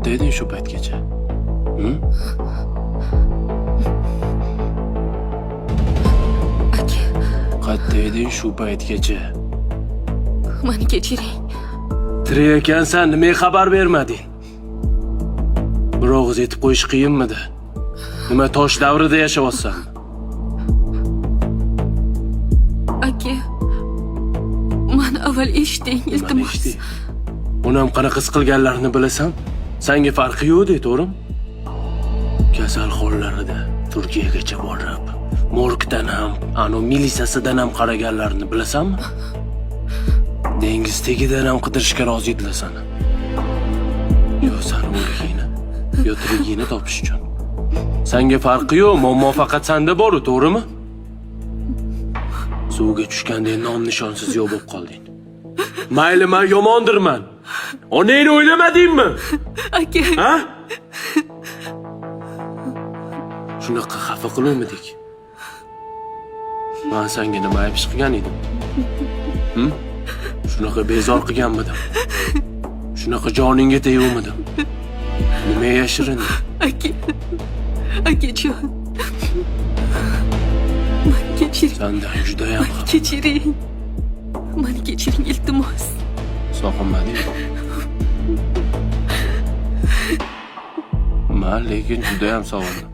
Qayerda eding shu paytgacha? Aka, Qayerda eding shu paytgacha? Mani kechiring. Tirik ekansan, nimaga xabar bermading? Bir og'iz aytib qo'yish qiyinmidi? Nima, tosh davrida yashayapsanmi? Aka, mani avval eshiting, Nimani iltimos. eshiting? Onam qanaqa his qilganlarini bilasan? Sanga farqi yo'q-da, to'g'rimi? Kasal hollarida Turkiyagacha borib, morgdan ham, ano militsiyasidan ham qaraganlarini bilasanmi? Dengiz tagidan ham qidirishga rozi edilar sani. Yo sani o'ligingni, yo tirigingni topish uchun. Sanga farqi yo'q, muammo faqat sanda bor-u, to'g'rimi? Suvga tushganda nom nishonsiz yo'q bo'lib qolding. Mayli, men yomondirman. Onangni o'ylamadingmi? Aka, Ha? Shunaqa xafa qiluvmidik? Men senga nima ayb ish qilgan edim? Shunaqa bezor qilganmidim? Shunaqa joningga teguvmidim? Nima yashirinding? Aka. Akajon. Mani kechiring. Sandan judayam Mani xafa. kechiring. Mani kechiring, iltimos. Sog'inmadingmi? Man lekin judayam sog'indim.